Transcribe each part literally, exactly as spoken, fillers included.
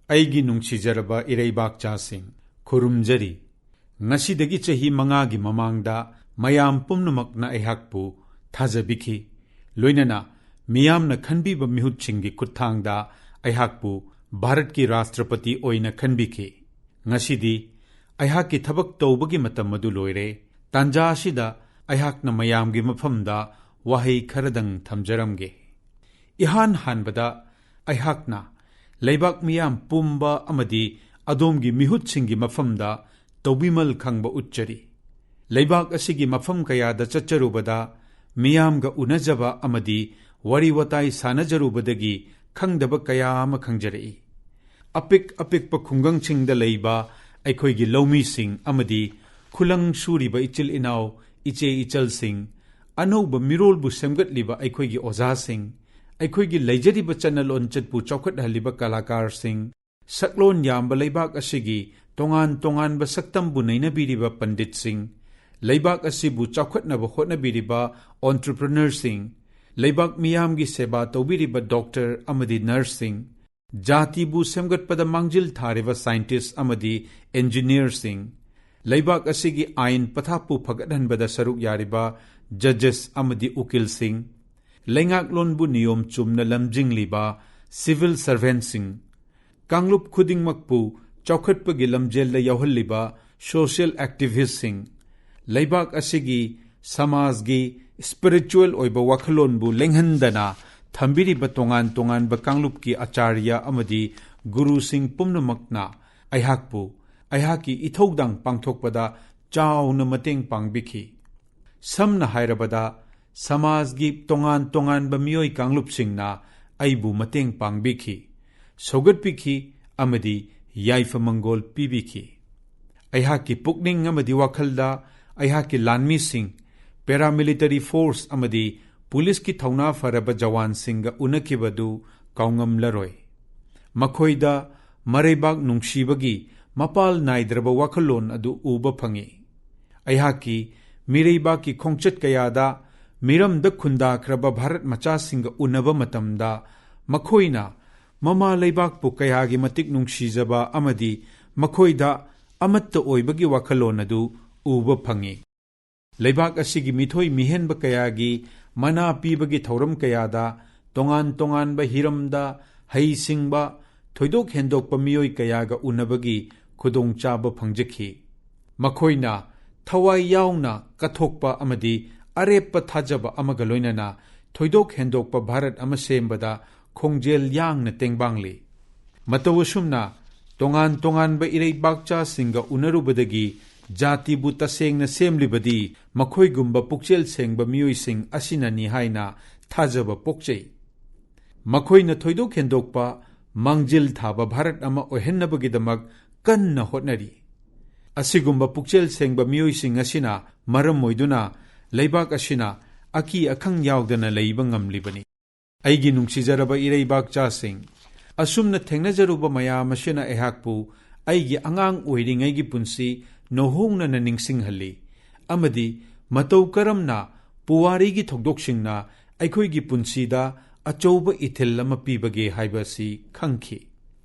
ꯑꯩꯒꯤ ꯅꯨꯡꯁꯤꯖꯔꯕ ꯏꯔꯩꯕꯥꯛꯆꯥꯁꯤꯡ, ꯈꯨꯔꯨꯝꯖꯔꯤ꯫ ꯉꯁꯤꯗꯒꯤ ꯆꯍꯤ ꯃꯉꯥꯒꯤ ꯃꯃꯥꯡꯗ ꯃꯌꯥꯝ ꯄꯨꯝꯅꯃꯛꯅ ꯑꯩꯍꯥꯛꯄꯨ ꯊꯥꯖꯕꯤꯈꯤ, ꯂꯣꯏꯅꯅ ꯃꯤꯌꯥꯝꯅ ꯈꯟꯕꯤꯕ ꯃꯤꯍꯨꯠꯁꯤꯡꯒꯤ ꯈꯨꯠꯊꯥꯡꯗ ꯑꯩꯍꯥꯛꯄꯨ ꯚꯥꯔꯠꯀꯤ ꯔꯥꯁꯇ꯭ꯔꯄꯇꯤ ꯑꯣꯏꯅ ꯈꯟꯕꯤꯈꯤ꯫ ꯉꯁꯤꯗꯤ ꯑꯩꯍꯥꯛꯀꯤ ꯊꯕꯛ ꯇꯧꯕꯒꯤ ꯃꯇꯝ ꯑꯗꯨ ꯂꯣꯏꯔꯦ꯫ ꯇꯥꯟꯖꯥ ꯑꯁꯤꯗ ꯑꯩꯍꯥꯛꯅ ꯃꯌꯥꯝꯒꯤ ꯃꯐꯝꯗ ꯋꯥꯍꯩ ꯈꯔꯗꯪ ꯊꯝꯖꯔꯝꯒꯦ꯫ ꯏꯍꯥꯟ ꯍꯥꯟꯕꯗ ꯑꯩꯍꯥꯛꯅ ꯂꯩꯕꯥꯛ ꯃꯤꯌꯥꯝ ꯄꯨꯝꯕ ꯑꯃꯗꯤ ꯑꯗꯣꯝꯒꯤ ꯃꯤꯍꯨꯠꯁꯤꯡꯒꯤ ꯃꯐꯝꯗ ꯇꯧꯕꯤꯃꯜ ꯈꯪꯕ ꯎꯠꯆꯔꯤ꯫ ꯂꯩꯕꯥꯛ ꯑꯁꯤꯒꯤ ꯃꯐꯝ ꯀꯌꯥꯗ ꯆꯠꯆꯔꯨꯕꯗ ꯃꯤꯌꯥꯝꯒ ꯎꯅꯖꯕ ꯑꯃꯗꯤ ꯋꯥꯔꯤ ꯋꯥꯇꯥꯏ ꯁꯥꯟꯅꯖꯔꯨꯕꯗꯒꯤ ꯈꯪꯗꯕ ꯀꯌꯥ ꯑꯃ ꯈꯪꯖꯔꯛꯏ꯫ ꯑꯄꯤꯛ ꯑꯄꯤꯛꯄ ꯈꯨꯡꯒꯪꯁꯤꯡꯗ ꯂꯩꯕ ꯑꯩꯈꯣꯏꯒꯤ ꯂꯧꯃꯤꯁꯤꯡ ꯑꯃꯗꯤ ꯈꯨꯂꯪ ꯁꯨꯔꯤꯕ ꯏꯆꯤꯜ ꯏꯅꯥꯎ, ꯏꯆꯦ ꯏꯆꯜꯁꯤꯡ, ꯑꯅꯧꯕ ꯃꯤꯔꯣꯜꯕꯨ ꯁꯦꯝꯒꯠꯂꯤꯕ ꯑꯩꯈꯣꯏꯒꯤ ꯑꯣꯖꯥꯁꯤꯡ, ꯑꯩꯈꯣꯏꯒꯤ ꯂꯩꯖꯔꯤꯕ ꯆꯠꯅ ꯂꯣꯟꯆꯠꯄꯨ ꯆꯥꯎꯈꯠꯍꯜꯂꯤꯕ ꯀꯂꯥꯀꯥꯔꯁꯤꯡ, ꯁꯛꯂꯣꯟ ꯌꯥꯝꯕ ꯂꯩꯕꯥꯛ ꯑꯁꯤꯒꯤ ꯇꯣꯉꯥꯟ ꯇꯣꯉꯥꯟꯕ ꯁꯛꯇꯝꯕꯨ ꯅꯩꯅꯕꯤꯔꯤꯕ ꯄꯟꯗꯤꯠꯁꯤꯡ, ꯂꯩꯕꯥꯛ ꯑꯁꯤꯕꯨ ꯆꯥꯎꯈꯠꯅꯕ ꯍꯣꯠꯅꯕꯤꯔꯤꯕ entrepreneurꯁꯤꯡ, ꯂꯩꯕꯥꯛ ꯃꯤꯌꯥꯝꯒꯤ ꯁꯦꯕꯥ ꯇꯧꯕꯤꯔꯤꯕ ꯗꯣꯛꯇꯔ ꯑꯃꯗꯤ ꯅꯔꯁꯁꯤꯡ, ꯖꯥꯇꯤꯕꯨ ꯁꯦꯝꯒꯠꯄꯗ ꯃꯥꯡꯖꯤꯜ ꯊꯥꯔꯤꯕ scientist ꯑꯃꯗꯤ engineerꯁꯤꯡ, ꯂꯩꯕꯥꯛ ꯑꯁꯤꯒꯤ ꯑꯥꯏꯟ ꯄꯊꯥꯞꯄꯨ ꯐꯒꯠꯍꯟꯕꯗ ꯁꯔꯨꯛ ꯌꯥꯔꯤꯕ judges ꯑꯃꯗꯤ ꯎꯀꯤꯜꯁꯤꯡ, ꯂꯩꯉꯥꯛꯂꯣꯟꯕꯨ ꯅꯤꯌꯣꯝ ꯆꯨꯝꯅ ꯂꯝꯖꯤꯡꯂꯤꯕ civil servantꯁꯤꯡ, ꯀꯥꯡꯂꯨꯞ ꯈꯨꯗꯤꯡꯃꯛꯄꯨ ꯆꯥꯎꯈꯠꯄꯒꯤ ꯂꯝꯖꯦꯜꯗ ꯌꯥꯎꯍꯜꯂꯤꯕ social activistꯁꯤꯡ, ꯂꯩꯕꯥꯛ ꯑꯁꯤꯒꯤ ꯁꯃꯥꯖꯒꯤ spiritual ꯑꯣꯏꯕ ꯋꯥꯈꯜꯂꯣꯟꯕꯨ ꯂꯦꯡꯍꯟꯗꯅ ꯊꯝꯕꯤꯔꯤꯕ ꯇꯣꯉꯥꯟ ꯇꯣꯉꯥꯟꯕ ꯀꯥꯡꯂꯨꯞꯀꯤ ꯑꯆꯥꯔꯌ ꯑꯃꯗꯤ ꯒꯨꯔꯨꯁꯤꯡ ꯄꯨꯝꯅꯃꯛꯅ ꯑꯩꯍꯥꯛꯄꯨ ꯑꯩꯍꯥꯛꯀꯤ ꯏꯊꯧꯗꯥꯡ ꯄꯥꯡꯊꯣꯛꯄꯗ ꯆꯥꯎꯅ ꯃꯇꯦꯡ ꯄꯥꯡꯕꯤꯈꯤ꯫ ꯁꯝꯅ ꯍꯥꯏꯔꯕꯗ, ꯁꯃꯥꯖꯒꯤ ꯇꯣꯉꯥꯟ ꯇꯣꯉꯥꯟꯕ ꯃꯤꯑꯣꯏ ꯀꯥꯡꯂꯨꯞꯁꯤꯡꯅ ꯑꯩꯕꯨ ꯃꯇꯦꯡ ꯄꯥꯡꯕꯤꯈꯤ, ꯁꯧꯒꯠꯄꯤꯈꯤ ꯑꯃꯗꯤ ꯌꯥꯏꯐ ꯃꯪꯒꯣꯜ ꯄꯤꯕꯤꯈꯤ꯫ ꯑꯩꯍꯥꯛꯀꯤ ꯄꯨꯛꯅꯤꯡ ꯑꯃꯗꯤ ꯋꯥꯈꯜꯗ ꯑꯩꯍꯥꯛꯀꯤ ꯂꯥꯟꯃꯤꯁꯤꯡ, paramilitary force ꯑꯃꯗꯤ ꯄꯨꯂꯤꯁꯀꯤ ꯊꯧꯅꯥ ꯐꯔꯕ ꯖꯋꯥꯟꯁꯤꯡꯒ ꯎꯅꯈꯤꯕꯗꯨ ꯀꯥꯎꯉꯝꯂꯔꯣꯏ꯫ ꯃꯈꯣꯏꯗ ꯃꯔꯩꯕꯥꯛ ꯅꯨꯡꯁꯤꯕꯒꯤ ꯃꯄꯥꯜ ꯅꯥꯏꯗ꯭ꯔꯕ ꯋꯥꯈꯜꯂꯣꯟ ꯑꯗꯨ ꯎꯕ ꯐꯪꯏ꯫ ꯑꯩꯍꯥꯛꯀꯤ ꯃꯤꯔꯩꯕꯥꯛꯀꯤ ꯈꯣꯡꯆꯠ ꯀꯌꯥꯗ ꯃꯤꯔꯝꯗ ꯈꯨꯟꯗꯥꯈ꯭ꯔꯕ ꯚꯥꯔꯠ ꯃꯆꯥꯁꯤꯡꯒ ꯎꯅꯕ ꯃꯇꯝꯗ ꯃꯈꯣꯏꯅ ꯃꯃꯥ ꯂꯩꯕꯥꯛꯄꯨ ꯀꯌꯥꯒꯤ ꯃꯇꯤꯛ ꯅꯨꯡꯁꯤꯖꯕ ꯑꯃꯗꯤ ꯃꯈꯣꯏꯗ ꯑꯃꯠꯇ ꯑꯣꯏꯕꯒꯤ ꯋꯥꯈꯜꯂꯣꯟ ꯑꯗꯨ ꯎꯕ ꯐꯪꯏ꯫ ꯂꯩꯕꯥꯛ ꯑꯁꯤꯒꯤ ꯃꯤꯊꯣꯏ ꯃꯤꯍꯦꯟꯕ ꯀꯌꯥꯒꯤ ꯃꯅꯥ ꯄꯤꯕꯒꯤ ꯊꯧꯔꯝ ꯀꯌꯥꯗ ꯇꯣꯉꯥꯟ ꯇꯣꯉꯥꯟꯕ ꯍꯤꯔꯝꯗ ꯍꯩꯁꯤꯡꯕ ꯊꯣꯏꯗꯣꯛ ꯍꯦꯟꯗꯣꯛꯄ ꯃꯤꯑꯣꯏ ꯀꯌꯥꯒ ꯎꯅꯕꯒꯤ ꯈꯨꯗꯣꯡꯆꯥꯕ ꯐꯪꯖꯈꯤ꯫ ꯃꯈꯣꯏꯅ ꯊꯋꯥꯏ ꯌꯥꯎꯅ ꯀꯠꯊꯣꯛꯄ ꯑꯃꯗꯤ ꯑꯔꯦꯞꯄ ꯊꯥꯖꯕ ꯑꯃꯒ ꯂꯣꯏꯅꯅ ꯊꯣꯏꯗꯣꯛ ꯍꯦꯟꯗꯣꯛꯄ ꯚꯥꯔꯠ ꯑꯃ ꯁꯦꯝꯕꯗ ꯈꯣꯡꯖꯦꯜ ꯌꯥꯡꯅ ꯇꯦꯡꯕꯥꯡꯂꯤ꯫ ꯃꯇꯧ ꯑꯁꯨꯝꯅ ꯇꯣꯉꯥꯟ ꯇꯣꯉꯥꯟꯕ ꯏꯔꯩꯕꯥꯛꯆꯥꯁꯤꯡꯒ ꯎꯅꯔꯨꯕꯗꯒꯤ ꯖꯥꯇꯤꯕꯨ ꯇꯁꯦꯡꯅ ꯁꯦꯝꯂꯤꯕꯗꯤ ꯃꯈꯣꯏꯒꯨꯝꯕ ꯄꯨꯛꯆꯦꯜ ꯁꯦꯡꯕ ꯃꯤꯑꯣꯏꯁꯤꯡ ꯑꯁꯤꯅꯅꯤ ꯍꯥꯏꯅ ꯊꯥꯖꯕ ꯄꯣꯛꯆꯩ꯫ ꯃꯈꯣꯏꯅ ꯊꯣꯏꯗꯣꯛ ꯍꯦꯟꯗꯣꯛꯄ ꯃꯥꯡꯖꯤꯜ ꯊꯥꯕ ꯚꯥꯔꯠ ꯑꯃ ꯑꯣꯏꯍꯟꯅꯕꯒꯤꯗꯃꯛ ꯀꯟꯅ ꯍꯣꯠꯅꯔꯤ꯫ ꯑꯁꯤꯒꯨꯝꯕ ꯄꯨꯛꯆꯦꯜ ꯁꯦꯡꯕ ꯃꯤꯑꯣꯏꯁꯤꯡ ꯑꯁꯤꯅ ꯃꯔꯝ ꯑꯣꯏꯗꯨꯅ ꯂꯩꯕꯥꯛ ꯑꯁꯤꯅ ꯑꯀꯤ ꯑꯈꯪ ꯌꯥꯎꯗꯅ ꯂꯩꯕ ꯉꯝꯂꯤꯕꯅꯤ꯫ ꯑꯩꯒꯤ ꯅꯨꯡꯁꯤꯖꯔꯕ ꯏꯔꯩꯕꯥꯛꯆꯥꯁꯤꯡ, ꯑꯁꯨꯝꯅ ꯊꯦꯡꯅꯖꯔꯨꯕ ꯃꯌꯥꯝ ꯑꯁꯤꯅ ꯑꯩꯍꯥꯛꯄꯨ ꯑꯩꯒꯤ ꯑꯉꯥꯡ ꯑꯣꯏꯔꯤꯉꯩꯒꯤ ꯄꯨꯟꯁꯤ ꯅꯧꯍꯧꯅꯅ ꯅꯤꯡꯁꯤꯡꯍꯜꯂꯤ ꯑꯃꯗꯤ ꯃꯇꯧ ꯀꯔꯝꯅ ꯄꯨꯋꯥꯔꯤꯒꯤ ꯊꯧꯗꯣꯛꯁꯤꯡꯅ ꯑꯩꯈꯣꯏꯒꯤ ꯄꯨꯟꯁꯤꯗ ꯑꯆꯧꯕ ꯏꯊꯤꯜ ꯑꯃ ꯄꯤꯕꯒꯦ ꯍꯥꯏꯕ ꯑꯁꯤ ꯈꯪꯈꯤ꯫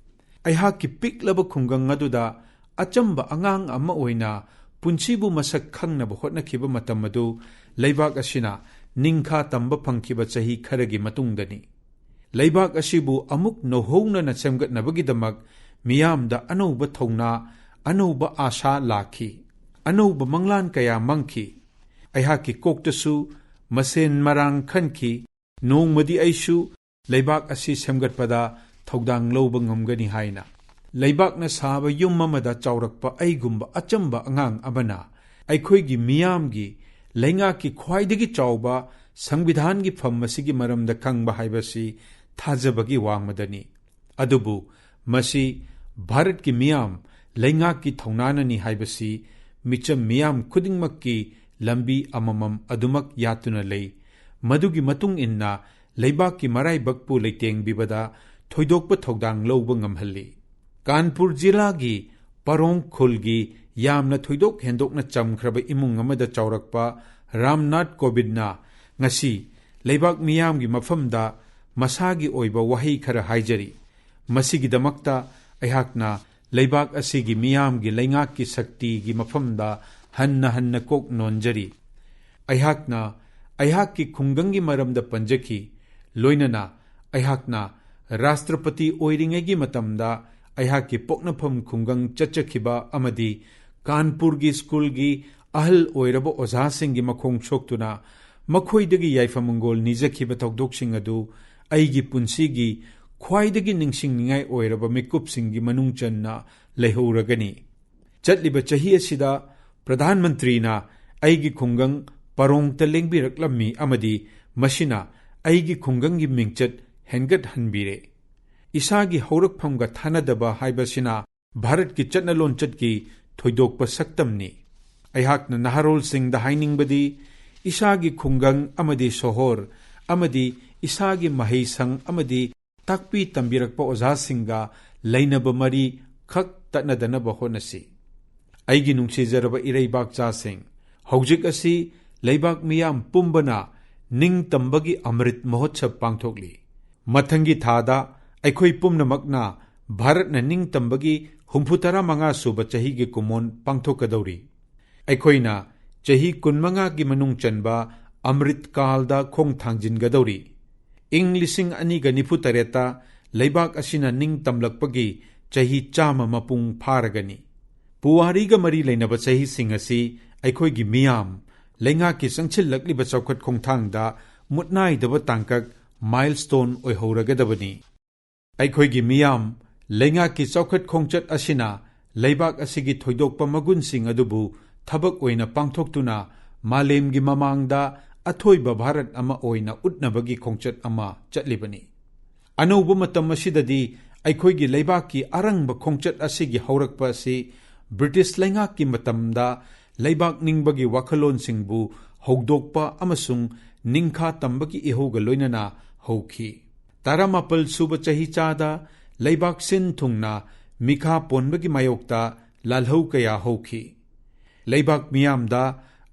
ꯑꯩꯍꯥꯛꯀꯤ ꯄꯤꯛꯂꯕ ꯈꯨꯡꯒꯪ ꯑꯗꯨꯗ ꯑꯆꯝꯕ ꯑꯉꯥꯡ ꯑꯃ ꯑꯣꯏꯅ ꯄꯨꯟꯁꯤꯕꯨ ꯃꯁꯛ ꯈꯪꯅꯕ ꯍꯣꯠꯅꯈꯤꯕ ꯃꯇꯝ ꯑꯗꯨ ꯂꯩꯕꯥꯛ ꯑꯁꯤꯅ ꯅꯤꯡꯈꯥ ꯇꯝꯕ ꯐꯪꯈꯤꯕ ꯆꯍꯤ ꯈꯔꯒꯤ ꯃꯇꯨꯡꯗꯅꯤ꯫ ꯂꯩꯕꯥꯛ ꯑꯁꯤꯕꯨ ꯑꯃꯨꯛ ꯅꯧꯍꯧꯅꯅ ꯁꯦꯝꯒꯠꯅꯕꯒꯤꯗꯃꯛ ꯃꯤꯌꯥꯝꯗ ꯑꯅꯧꯕ ꯊꯧꯅꯥ, ꯑꯅꯧꯕ ꯑꯥꯁꯥ ꯂꯥꯛꯈꯤ꯫ ꯑꯅꯧꯕ ꯃꯪꯂꯥꯟ ꯀꯌꯥ ꯃꯪꯈꯤ꯫ ꯑꯩꯍꯥꯛꯀꯤ ꯀꯣꯛꯇꯁꯨ ꯃꯁꯦꯟ ꯃꯔꯥꯡ ꯈꯟꯈꯤ꯫ ꯅꯣꯡꯃꯗꯤ ꯑꯩꯁꯨ ꯂꯩꯕꯥꯛ ꯑꯁꯤ ꯁꯦꯝꯒꯠꯄꯗ ꯊꯧꯗꯥꯡ ꯂꯧꯕ ꯉꯝꯒꯅꯤ ꯍꯥꯏꯅ꯫ ꯂꯩꯕꯥꯛꯅ ꯁꯥꯕ ꯌꯨꯝ ꯑꯃꯗ ꯆꯥꯎꯔꯛꯄ ꯑꯩꯒꯨꯝꯕ ꯑꯆꯝꯕ ꯑꯉꯥꯡ ꯑꯃꯅ ꯑꯩꯈꯣꯏꯒꯤ ꯃꯤꯌꯥꯝꯒꯤ ꯂꯩꯉꯥꯛꯀꯤ ꯈ꯭ꯋꯥꯏꯗꯒꯤ ꯆꯥꯎꯕ ꯁꯪꯕꯤꯙꯥꯟꯒꯤ ꯐꯝ ꯑꯁꯤꯒꯤ ꯃꯔꯝꯗ ꯈꯪꯕ ꯍꯥꯏꯕꯁꯤ ꯊꯥꯖꯕꯒꯤ ꯋꯥꯡꯃꯗꯅꯤ꯫ ꯑꯗꯨꯕꯨ ꯃꯁꯤ ꯚꯥꯔꯠꯀꯤ ꯃꯤꯌꯥꯝ ꯂꯩꯉꯥꯛꯀꯤ ꯊꯧꯅꯥꯅꯅꯤ ꯍꯥꯏꯕꯁꯤ ꯃꯤꯆꯝ ꯃꯤꯌꯥꯝ ꯈꯨꯗꯤꯡꯃꯛꯀꯤ ꯂꯝꯕꯤ ꯑꯃꯃꯝ ꯑꯗꯨꯃꯛ ꯌꯥꯠꯇꯨꯅ ꯂꯩ꯫ ꯃꯗꯨꯒꯤ ꯃꯇꯨꯡ ꯏꯟꯅ ꯂꯩꯕꯥꯛꯀꯤ ꯃꯔꯥꯏꯕꯛꯄꯨ ꯂꯩꯇꯦꯡꯕꯤꯕꯗ ꯊꯣꯏꯗꯣꯛꯄ ꯊꯧꯗꯥꯡ ꯂꯧꯕ ꯉꯝꯍꯜꯂꯤ꯫ ꯀꯥꯟꯄꯨꯔ ꯖꯤꯂꯥꯒꯤ ꯄꯔꯣꯡ ꯈꯨꯜꯒꯤ ꯌꯥꯝꯅ ꯊꯣꯏꯗꯣꯛ ꯍꯦꯟꯗꯣꯛꯅ ꯆꯝꯈ꯭ꯔꯕ ꯏꯃꯨꯡ ꯑꯃꯗ ꯆꯥꯎꯔꯛꯄ ꯔꯥꯝꯅꯥꯊ ꯀꯣꯕꯤꯟꯗꯅ ꯉꯁꯤ ꯂꯩꯕꯥꯛ ꯃꯤꯌꯥꯝꯒꯤ ꯃꯐꯝꯗ ꯃꯁꯥꯒꯤ ꯑꯣꯏꯕ ꯋꯥꯍꯩ ꯈꯔ ꯍꯥꯏꯖꯔꯤ꯫ ꯃꯁꯤꯒꯤꯗꯃꯛꯇ ꯑꯩꯍꯥꯛꯅ ꯂꯩꯕꯥꯛ ꯑꯁꯤꯒꯤ ꯃꯤꯌꯥꯝꯒꯤ ꯂꯩꯉꯥꯛꯀꯤ ꯁꯛꯇꯤꯒꯤ ꯃꯐꯝꯗ ꯍꯟꯅ ꯍꯟꯅ ꯀꯣꯛ ꯅꯣꯟꯖꯔꯤ꯫ ꯑꯩꯍꯥꯛꯅ ꯑꯩꯍꯥꯛꯀꯤ ꯈꯨꯡꯒꯪꯒꯤ ꯃꯔꯝꯗ ꯄꯟꯖꯈꯤ, ꯂꯣꯏꯅꯅ ꯑꯩꯍꯥꯛꯅ ꯔꯥꯁꯇ꯭ꯔꯄꯇꯤ ꯑꯣꯏꯔꯤꯉꯩꯒꯤ ꯃꯇꯝꯗ ꯑꯩꯍꯥꯛꯀꯤ ꯄꯣꯛꯅꯐꯝ ꯈꯨꯡꯒꯪ ꯆꯠꯆꯈꯤꯕ ꯑꯃꯗꯤ ꯀꯥꯟꯄꯨꯔꯒꯤ ꯁ꯭ꯀꯨꯜꯒꯤ ꯑꯍꯜ ꯑꯣꯏꯔꯕ ꯑꯣꯖꯥꯁꯤꯡꯒꯤ ꯃꯈꯣꯡ ꯁꯣꯛꯇꯨꯅ ꯃꯈꯣꯏꯗꯒꯤ ꯌꯥꯏꯐ ꯃꯪꯒꯣꯜ ꯅꯤꯖꯈꯤꯕ ꯊꯧꯗꯣꯛꯁꯤꯡ ꯑꯗꯨ ꯑꯩꯒꯤ ꯄꯨꯟꯁꯤꯒꯤ ꯈ꯭ꯋꯥꯏꯗꯒꯤ ꯅꯤꯡꯁꯤꯡꯅꯤꯡꯉꯥꯏ ꯑꯣꯏꯔꯕ ꯃꯤꯀꯨꯞꯁꯤꯡꯒꯤ ꯃꯅꯨꯡ ꯆꯟꯅ ꯂꯩꯍꯧꯔꯒꯅꯤ꯫ ꯆꯠꯂꯤꯕ ꯆꯍꯤ ꯑꯁꯤꯗ ꯄ꯭ꯔꯙꯥꯟ ꯃꯟꯇ꯭ꯔꯤꯅ ꯑꯩꯒꯤ ꯈꯨꯡꯒꯪ ꯄꯔꯣꯡꯇ ꯂꯦꯡꯕꯤꯔꯛꯂꯝꯃꯤ ꯑꯃꯗꯤ ꯃꯁꯤꯅ ꯑꯩꯒꯤ ꯈꯨꯡꯒꯪꯒꯤ ꯃꯤꯡꯆꯠ ꯍꯦꯟꯒꯠꯍꯟꯕꯤꯔꯦ꯫ ꯏꯁꯥꯒꯤ ꯍꯧꯔꯛꯐꯝꯒ ꯊꯥꯅꯗꯕ ꯍꯥꯏꯕꯁꯤꯅ ꯚꯥꯔꯠꯀꯤ ꯆꯠꯅ ꯂꯣꯟꯆꯠꯀꯤ ꯊꯣꯏꯗꯣꯛꯄ ꯁꯛꯇꯝꯅꯤ꯫ ꯑꯩꯍꯥꯛꯅ ꯅꯍꯥꯔꯣꯜꯁꯤꯡꯗ ꯍꯥꯏꯅꯤꯡꯕꯗꯤ, ꯏꯁꯥꯒꯤ ꯈꯨꯡꯒꯪ ꯑꯃꯗꯤ ꯁꯣꯍꯣꯔ ꯑꯃꯗꯤ ꯏꯁꯥꯒꯤ ꯃꯍꯩꯁꯪ ꯑꯃꯗꯤ ꯇꯥꯛꯄꯤ ꯇꯝꯕꯤꯔꯛꯄ ꯑꯣꯖꯥꯁꯤꯡꯒ ꯂꯩꯅꯕ ꯃꯔꯤ ꯈꯛ ꯇꯠꯅꯗꯅꯕ ꯍꯣꯠꯅꯁꯤ꯫ ꯑꯩꯒꯤ ꯅꯨꯡꯁꯤꯖꯔꯕ ꯏꯔꯩꯕꯥꯛꯆꯥꯁꯤꯡ, ꯍꯧꯖꯤꯛ ꯑꯁꯤ ꯂꯩꯕꯥꯛ ꯃꯤꯌꯥꯝ ꯄꯨꯝꯕꯅ ꯅꯤꯡꯇꯝꯕꯒꯤ ꯑꯃ꯭ꯔꯤꯠ ꯃꯍꯣꯠꯁꯕ ꯄꯥꯡꯊꯣꯛꯂꯤ꯫ ꯃꯊꯪꯒꯤ ꯊꯥꯗ ꯑꯩꯈꯣꯏ ꯄꯨꯝꯅꯃꯛꯅ ꯚꯥꯔꯠꯅ ꯅꯤꯡꯇꯝꯕꯒꯤ ꯍꯨꯝꯐꯨ ꯇꯔꯥ ꯃꯉꯥ ꯁꯨꯕ ꯆꯍꯤꯒꯤ ꯀꯨꯝꯑꯣꯟ ꯄꯥꯡꯊꯣꯛꯀꯗꯧꯔꯤ꯫ ꯑꯩꯈꯣꯏꯅ ꯆꯍꯤ ꯀꯨꯟꯃꯉꯥꯒꯤ ꯃꯅꯨꯡ ꯆꯟꯕ ꯑꯃ꯭ꯔꯤꯠ ꯀꯥꯜꯗ ꯈꯣꯡ ꯊꯥꯡꯖꯤꯟꯒꯗꯧꯔꯤ꯫ ꯏꯪ ꯂꯤꯁꯤꯡ ꯑꯅꯤꯒ ꯅꯤꯐꯨ ꯇꯔꯦꯠꯇ ꯂꯩꯕꯥꯛ ꯑꯁꯤꯅ ꯅꯤꯡꯇꯝꯂꯛꯄꯒꯤ ꯆꯍꯤ ꯆꯥꯝꯃ ꯃꯄꯨꯡ ꯐꯥꯔꯒꯅꯤ꯫ ꯄꯨꯋꯥꯔꯤꯒ ꯃꯔꯤ ꯂꯩꯅꯕ ꯆꯍꯤꯁꯤꯡ ꯑꯁꯤ ꯑꯩꯈꯣꯏꯒꯤ ꯃꯤꯌꯥꯝ, ꯂꯩꯉꯥꯛꯀꯤ ꯆꯪꯁꯤꯜꯂꯛꯂꯤꯕ ꯆꯥꯎꯈꯠ ꯈꯣꯡꯊꯥꯡꯗ ꯃꯨꯠꯅꯥꯏꯗꯕ ꯇꯥꯡꯀꯛ, ꯃꯥꯏꯜꯁ꯭ꯇꯣꯟ ꯑꯣꯏꯍꯧꯔꯒꯗꯕꯅꯤ꯫ ꯑꯩꯈꯣꯏꯒꯤ ꯃꯤꯌꯥꯝ, ꯂꯩꯉꯥꯛꯀꯤ ꯆꯥꯎꯈꯠ ꯈꯣꯡꯆꯠ ꯑꯁꯤꯅ ꯂꯩꯕꯥꯛ ꯑꯁꯤꯒꯤ ꯊꯣꯏꯗꯣꯛꯄ ꯃꯒꯨꯟꯁꯤꯡ ꯑꯗꯨꯕꯨ ꯊꯕꯛ ꯑꯣꯏꯅ ꯄꯥꯡꯊꯣꯛꯇꯨꯅ ꯃꯥꯂꯦꯝꯒꯤ ꯃꯃꯥꯡꯗ ꯑꯊꯣꯏꯕ ꯚꯥꯔꯠ ꯑꯃ ꯑꯣꯏꯅ ꯎꯠꯅꯕꯒꯤ ꯈꯣꯡꯆꯠ ꯑꯃ ꯆꯠꯂꯤꯕꯅꯤ꯫ ꯑꯅꯧꯕ ꯃꯇꯝ ꯑꯁꯤꯗꯗꯤ ꯑꯩꯈꯣꯏꯒꯤ ꯂꯩꯕꯥꯛꯀꯤ ꯑꯔꯪꯕ ꯈꯣꯡꯆꯠ ꯑꯁꯤꯒꯤ ꯍꯧꯔꯛꯄ ꯑꯁꯤ ꯕ꯭ꯔꯤꯇꯤꯁ ꯂꯩꯉꯥꯛꯀꯤ ꯃꯇꯝꯗ ꯂꯩꯕꯥꯛ ꯅꯤꯡꯕꯒꯤ ꯋꯥꯈꯜꯂꯣꯟꯁꯤꯡꯕꯨ ꯍꯧꯗꯣꯛꯄ ꯑꯃꯁꯨꯡ ꯅꯤꯡꯈꯥ ꯇꯝꯕꯒꯤ ꯏꯍꯧꯒ ꯂꯣꯏꯅꯅ ꯍꯧꯈꯤ꯫ ꯇꯔꯥꯃꯥꯄꯜ ꯁꯨꯕ ꯆꯍꯤꯆꯥꯗ ꯂꯩꯕꯥꯛ ꯁꯤꯟ ꯊꯨꯡꯅ ꯃꯤꯈꯥ ꯄꯣꯟꯕꯒꯤ ꯃꯥꯌꯣꯛꯇ ꯂꯥꯜꯍꯧ ꯀꯌꯥ ꯍꯧꯈꯤ꯫ ꯂꯩꯕꯥꯛ ꯃꯤꯌꯥꯝꯗ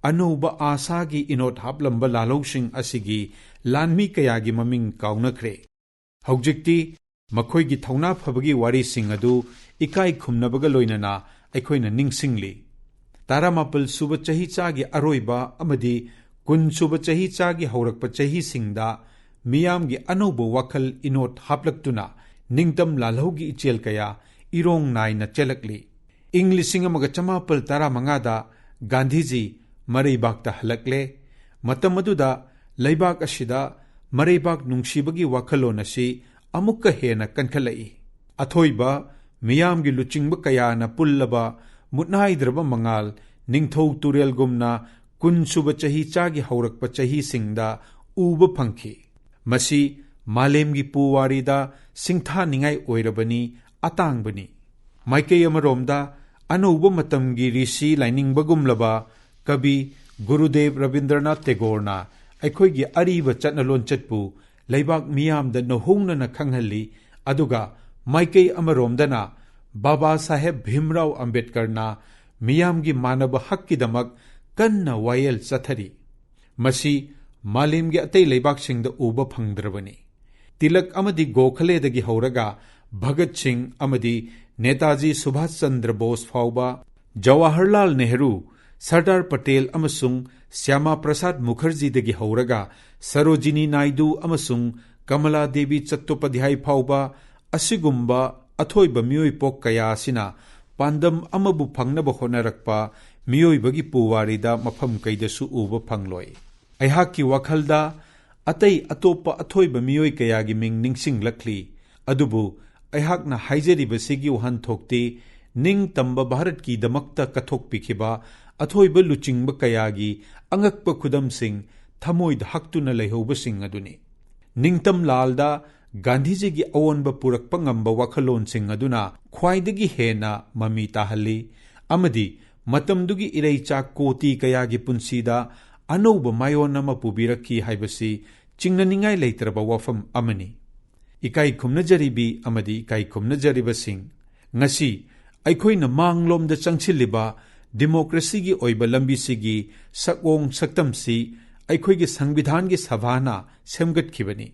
ꯑꯅꯧꯕ ꯑꯥꯁꯥꯒꯤ ꯏꯅꯣꯠ ꯍꯥꯞꯂꯝꯕ ꯂꯥꯜꯍꯧꯁꯤꯡ ꯑꯁꯤꯒꯤ ꯂꯥꯟꯃꯤ ꯀꯌꯥꯒꯤ ꯃꯃꯤꯡ ꯀꯥꯎꯅꯈ꯭ꯔꯦ꯫ ꯍꯧꯖꯤꯛꯇꯤ ꯃꯈꯣꯏꯒꯤ ꯊꯧꯅꯥ ꯐꯕꯒꯤ ꯋꯥꯔꯤꯁꯤꯡ ꯑꯗꯨ ꯏꯀꯥꯏ ꯈꯨꯝꯅꯕꯒ ꯂꯣꯏꯅꯅ ꯑꯩꯈꯣꯏꯅ ꯅꯤꯡꯁꯤꯡꯂꯤ꯫ ꯇꯔꯥꯃꯥꯄꯜ ꯁꯨꯕ ꯆꯍꯤꯆꯥꯒꯤ ꯑꯔꯣꯏꯕ ꯑꯃꯗꯤ ꯀꯨꯟ ꯁꯨꯕ ꯆꯍꯤꯆꯥꯒꯤ ꯍꯧꯔꯛꯄ ꯆꯍꯤꯁꯤꯡꯗ ꯃꯤꯌꯥꯝꯒꯤ ꯑꯅꯧꯕ ꯋꯥꯈꯜ ꯏꯅꯣꯠ ꯍꯥꯞꯂꯛꯇꯨꯅ ꯅꯤꯡꯇꯝ ꯂꯥꯜꯍꯧꯒꯤ ꯏꯆꯦꯜ ꯀꯌꯥ ꯏꯔꯣꯡ ꯅꯥꯏꯅ ꯆꯦꯜꯂꯛꯂꯤ꯫ ꯏꯪ ꯂꯤꯁꯤꯡ ꯑꯃꯒ ꯆꯃꯥꯄꯜ ꯇꯔꯥꯃꯉꯥꯗ ꯒꯥꯟꯙꯤꯖꯤ ꯃꯔꯩꯕꯥꯛꯇ ꯍꯜꯂꯛꯂꯦ꯫ ꯃꯇꯝ ꯑꯗꯨꯗ ꯂꯩꯕꯥꯛ ꯑꯁꯤꯗ ꯃꯔꯩꯕꯥꯛ ꯅꯨꯡꯁꯤꯕꯒꯤ ꯋꯥꯈꯜꯂꯣꯟ ꯑꯁꯤ ꯑꯃꯨꯛꯀ ꯍꯦꯟꯅ ꯀꯟꯈꯠꯂꯛꯏ꯫ ꯑꯊꯣꯏꯕ ꯃꯤꯌꯥꯝꯒꯤ ꯂꯨꯆꯤꯡꯕ ꯀꯌꯥꯅ ꯄꯨꯜꯂꯕ ꯃꯨꯠꯅꯥꯏꯗ꯭ꯔꯕ ꯃꯉꯥꯜ ꯅꯤꯡꯊꯧ ꯇꯨꯔꯦꯜꯒꯨꯝꯅ ꯀꯨꯟ ꯁꯨꯕ ꯆꯍꯤꯆꯥꯒꯤ ꯍꯧꯔꯛꯄ ꯆꯍꯤꯁꯤꯡꯗ ꯎꯕ ꯐꯪꯈꯤ꯫ ꯃꯁꯤ ꯃꯥꯂꯦꯝꯒꯤ ꯄꯨꯋꯥꯔꯤꯗ ꯁꯤꯡꯊꯥꯅꯤꯡꯉꯥꯏ ꯑꯣꯏꯔꯕꯅꯤ, ꯑꯇꯥꯡꯕꯅꯤ꯫ ꯃꯥꯏꯀꯩ ꯑꯃꯔꯣꯝꯗ ꯑꯅꯧꯕ ꯃꯇꯝꯒꯤ ꯔꯤꯁꯤ ꯂꯥꯏꯅꯤꯡꯕꯒꯨꯝꯂꯕ ꯀꯕꯤ ꯒꯨꯔꯨꯗꯦꯕ ꯔꯕꯤꯟꯗ꯭ꯔꯅꯥꯊ ꯇꯦꯒꯣꯔꯅ ꯑꯩꯈꯣꯏꯒꯤ ꯑꯔꯤꯕ ꯆꯠꯅ ꯂꯣꯟꯆꯠꯄꯨ ꯂꯩꯕꯥꯛ ꯃꯤꯌꯥꯝꯗ ꯅꯧꯍꯧꯅꯅ ꯈꯪꯍꯜꯂꯤ, ꯑꯗꯨꯒ ꯃꯥꯏꯀꯩ ꯑꯃꯔꯣꯝꯗꯅ ꯕꯥꯕꯥ ꯁꯥꯍꯦꯕ ꯚꯤꯝꯔꯥꯎ ꯑꯝꯕꯦꯗꯀꯔꯅ ꯃꯤꯌꯥꯝꯒꯤ ꯃꯥꯟꯅꯕ ꯍꯛꯀꯤꯗꯃꯛ ꯀꯟꯅ ꯋꯥꯌꯦꯜ ꯆꯠꯊꯔꯤ꯫ ꯃꯁꯤ ꯃꯥꯂꯦꯝꯒꯤ ꯑꯇꯩ ꯂꯩꯕꯥꯛꯁꯤꯡꯗ ꯎꯕ ꯐꯪꯗ꯭ꯔꯕꯅꯤ꯫ ꯇꯤꯂꯛ ꯑꯃꯗꯤ ꯒꯣꯈꯂꯦꯗꯒꯤ ꯍꯧꯔꯒ ꯚꯒꯠ ꯁꯤꯡ ꯑꯃꯗꯤ ꯅꯦꯇꯥꯖꯤ ꯁꯨꯚꯥꯁ ꯆꯟꯗ꯭ꯔ ꯕꯣꯁ ꯐꯥꯎꯕ, ꯖꯋꯥꯍꯔꯂꯥꯜ ꯅꯦꯍꯔꯨ, ꯁꯔꯗꯥꯔ ꯄꯇꯦꯜ ꯑꯃꯁꯨꯡ ꯁ꯭ꯌꯥꯃꯥ ꯄ꯭ꯔꯁꯥꯗ ꯃꯨꯈꯔꯖꯤꯗꯒꯤ ꯍꯧꯔꯒ ꯁꯔꯣꯖꯤꯅꯤ ꯅꯥꯏꯗꯨ ꯑꯃꯁꯨꯡ ꯀꯃꯂꯥ ꯗꯦꯕꯤ ꯆꯠꯇꯣꯄꯥꯙ꯭ꯌꯥꯏ ꯐꯥꯎꯕ, ꯑꯁꯤꯒꯨꯝꯕ ꯑꯊꯣꯏꯕ ꯃꯤꯑꯣꯏ ꯄꯣꯛ ꯀꯌꯥ ꯑꯁꯤꯅ ꯄꯥꯟꯗꯝ ꯑꯃꯕꯨ ꯐꯪꯅꯕ ꯍꯣꯠꯅꯔꯛꯄ ꯃꯤꯑꯣꯏꯕꯒꯤ ꯄꯨꯋꯥꯔꯤꯗ ꯃꯐꯝ ꯀꯩꯗꯁꯨ ꯎꯕ ꯐꯪꯂꯣꯏ꯫ ꯑꯩꯍꯥꯛꯀꯤ ꯋꯥꯈꯜꯗ ꯑꯇꯩ ꯑꯇꯣꯞꯄ ꯑꯊꯣꯏꯕ ꯃꯤꯑꯣꯏ ꯀꯌꯥꯒꯤ ꯃꯤꯡ ꯅꯤꯡꯁꯤꯡꯂꯛꯂꯤ, ꯑꯗꯨꯕꯨ ꯑꯩꯍꯥꯛꯅ ꯍꯥꯏꯖꯔꯤꯕꯁꯤꯒꯤ ꯋꯥꯍꯟꯊꯣꯛꯇꯤ ꯅꯤꯡꯇꯝꯕ ꯚꯥꯔꯠꯀꯤꯗꯃꯛꯇ ꯀꯠꯊꯣꯛꯄꯤꯈꯤꯕ ꯑꯊꯣꯏꯕ ꯂꯨꯆꯤꯡꯕ ꯀꯌꯥꯒꯤ ꯑꯉꯛꯄ ꯈꯨꯗꯝꯁꯤꯡ ꯊꯃꯣꯏꯗ ꯍꯛꯇꯨꯅ ꯂꯩꯍꯧꯕꯁꯤꯡ ꯑꯗꯨꯅꯤ꯫ ꯅꯤꯡꯇꯝ ꯂꯥꯜꯗ ꯒꯥꯟꯙꯤꯖꯤꯒꯤ ꯑꯑꯣꯟꯕ ꯄꯨꯔꯛꯄ ꯉꯝꯕ ꯋꯥꯈꯜꯂꯣꯟꯁꯤꯡ ꯑꯗꯨꯅ ꯈ꯭ꯋꯥꯏꯗꯒꯤ ꯍꯦꯟꯅ ꯃꯃꯤ ꯇꯥꯍꯜꯂꯤ ꯑꯃꯗꯤ ꯃꯇꯝꯗꯨꯒꯤ ꯏꯔꯩꯆꯥ ꯀꯣꯇꯤ ꯀꯌꯥꯒꯤ ꯄꯨꯟꯁꯤꯗ ꯑꯅꯧꯕ ꯃꯥꯏꯑꯣꯟ ꯑꯃ ꯄꯨꯕꯤꯔꯛꯈꯤ ꯍꯥꯏꯕꯁꯤ ꯆꯤꯡꯅꯅꯤꯡꯉꯥꯏ ꯂꯩꯇ꯭ꯔꯕ ꯋꯥꯐꯝ ꯑꯃꯅꯤ꯫ ꯏꯀꯥꯏ ꯈꯨꯝꯅꯖꯔꯤꯕꯤ ꯑꯃꯗꯤ ꯏꯀꯥꯏ ꯈꯨꯝꯅꯖꯔꯤꯕꯁꯤꯡ, ꯉꯁꯤ ꯑꯩꯈꯣꯏꯅ ꯃꯥꯡꯂꯣꯝꯗ ꯆꯪꯁꯤꯜꯂꯤꯕ ꯗꯤꯃꯣꯀ꯭ꯔꯦꯁꯤꯒꯤ ꯑꯣꯏꯕ ꯂꯝꯕꯤꯁꯤꯒꯤ ꯁꯛꯑꯣꯡ ꯁꯛꯇꯝꯁꯤ ꯑꯩꯈꯣꯏꯒꯤ ꯁꯪꯕꯤꯙꯥꯟꯒꯤ ꯁꯚꯥꯅ ꯁꯦꯝꯒꯠꯈꯤꯕꯅꯤ꯫